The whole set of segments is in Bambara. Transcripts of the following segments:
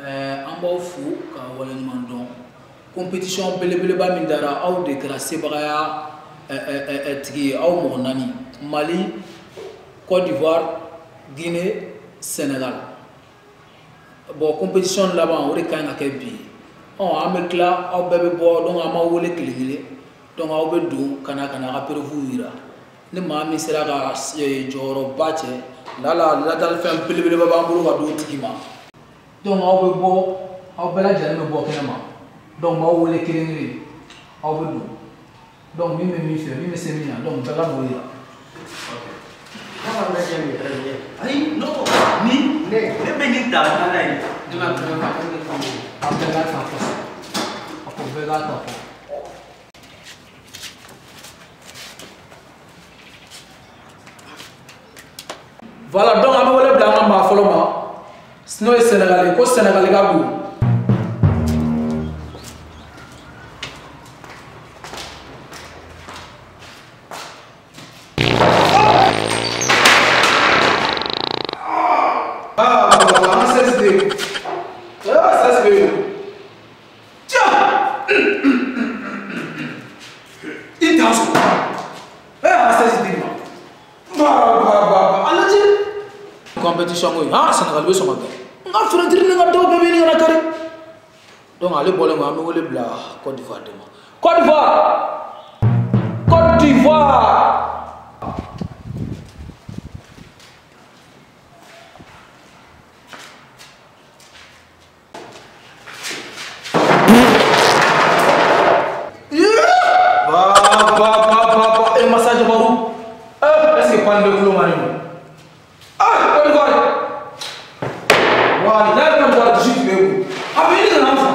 An b'aw fo ka waleɲuman dɔn. Compétition belebeleba min dara aw de kɛra sebagaya tigi ye, aw mɔgɔ naani: Mali, Côte d'Ivoire, Guinée, Sénégal. Bon, compétition laban o de ka ɲi ka kɛ bi. An bɛ tila, aw bɛɛ bɛ bɔ, donc an b'aw wele kelen kelen. Donc aw bɛ don ka na ka na a ka preuve yira. Ni maa min sera ka jɔyɔrɔba cɛ, lala ladalifɛn belebeleba b'an bolo ka d'o tigi ma. Donc aw bɛ bɔ, aw bɛɛ lajɛlen bɛ bɔ kɛnɛ ma. Donc n b'aw wele kelen kelen, aw bɛ don. Donc min bɛ min fɛ, min bɛ se min na, donc bɛɛ ka n'o yira. Ayi, non, ni ne bɛ nin ta ka taa n'a ye. A bɛɛ k'a ta fɔ, a ko bɛɛ k'a ta fɔ. Voilà, donc an bɛ wele bila an ka maa fɔlɔ ma, n'o ye Sénégal ye, ko Sénégal ka don. Ah, an ka 16 bɛ yen. Ah, 16 bɛ yen. Tiens! I dan sɔrɔ. Eh, an ka 16 di ma. Ba, ba, ba, ba. A lajɛ. Compétition ko in, ah, Sénégal bɛ sɔn ka kɛ. N ka fenêtre ni n ka dɔw bɛɛ bɛ ɲini ka na kari. Donc ale bɔlen kɔ, an bɛ wele bila Côte d'Ivoire de ma. Côte d'Ivoire! Côte d'Ivoire! Ba, ba, ba, ba, ba. Eh, Massa Jabarou. Eh, est-ce que pan de kulo mani? Ah, Côte d'Ivoire. Wala, Côte d'Ivoire 18 bɛ kun. A bɛ ɲini ka na an fa.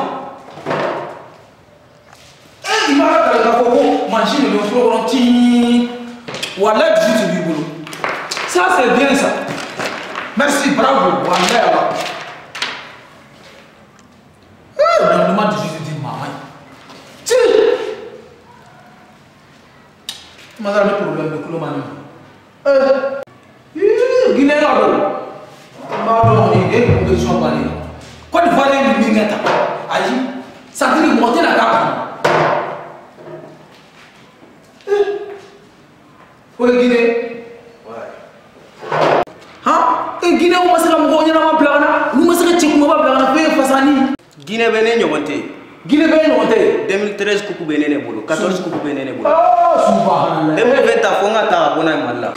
Eh, i b'a k'a fɔ ko mansin de bɛ kulo kɔnɔ tiin. Wala 18 b'i bolo. Ça c'est bien ça. Merci, bravo. Wala ala. Eh, non, ma 18 di maa ma ye. Ti. Masa ni problème bɛ kulo mani ma. Eh, Guinée ka don. N b'a dɔn kɔni, e compétition bannen. Côte d'Ivoire ye nin min kɛ tan, ayi, c'est à dire mɔgɔ tɛna k'a kɔnɔ. Eh, o ye Guinée. Han, e Guinée ma se ka mɔgɔw ɲɛnama bila ka na, olu ma se ka cɛ kumaba bila ka na f'e ye fasani. Guinée bɛ ne ɲɔgɔn tɛ yen. Guinée bɛ ɲɔgɔn tɛ yen. 2013 coupe bɛ ne bolo, 14 coupe bɛ ne bolo. Ah, subhanallah. 2020 ta fo n ka ta ka bɔ n'a ye Mali la.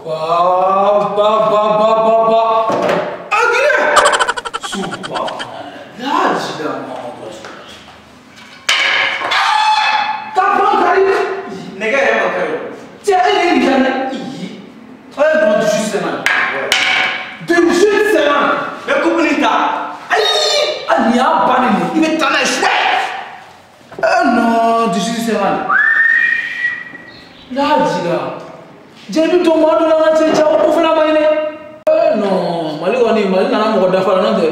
Ba, ba, ba, ba, ba, ba. Ah, Guinée! Subhanallah. La jida Muhammad Rasulullah. Ka ban kari. Nɛgɛ yɛrɛ ma kari o. Cɛ, e de ye nin kɛ ne. Eh, non, 18 semaines. 18 semaines. N bɛ coupe nin ta. Ayi, ah, nin y'a bannen de ye. I bɛ taa n'a ye su. Eh non, 18 semaines. La jida. Jaabi to maa dɔ la, an ka cɛ cɛ, o fana ma ɲi dɛ. Eh non, Mali kɔni, Mali nana mɔgɔ dafa la, n'o tɛ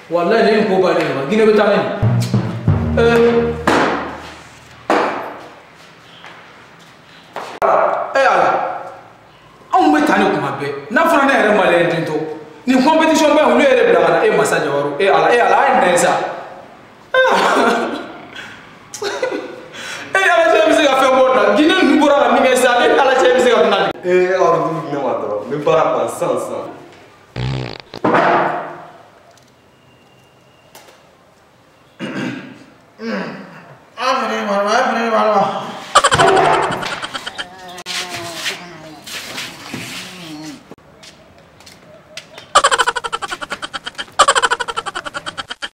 walayi ne ye nin ko bannen ye. Guinée bɛ taa ne nin. Eh. Eh ala. Anw bɛ taa ni kuma bɛɛ. N'a fɔra ne yɛrɛ maliyɛn den tɔ. Nin compétition ba in, olu yɛrɛ bila ka na e Massa Jabaru. E ala, e ala, a ye nin lajɛ sa. E ala cɛ bɛ se ka fɛn bɔ nin na. Guinée ninnu bɔra ka min kɛ sisan, e ala cɛ bɛ se ka nin na. Eh, ordre di ne ma dɔrɔn, n bɛ baara ban sisan sisan.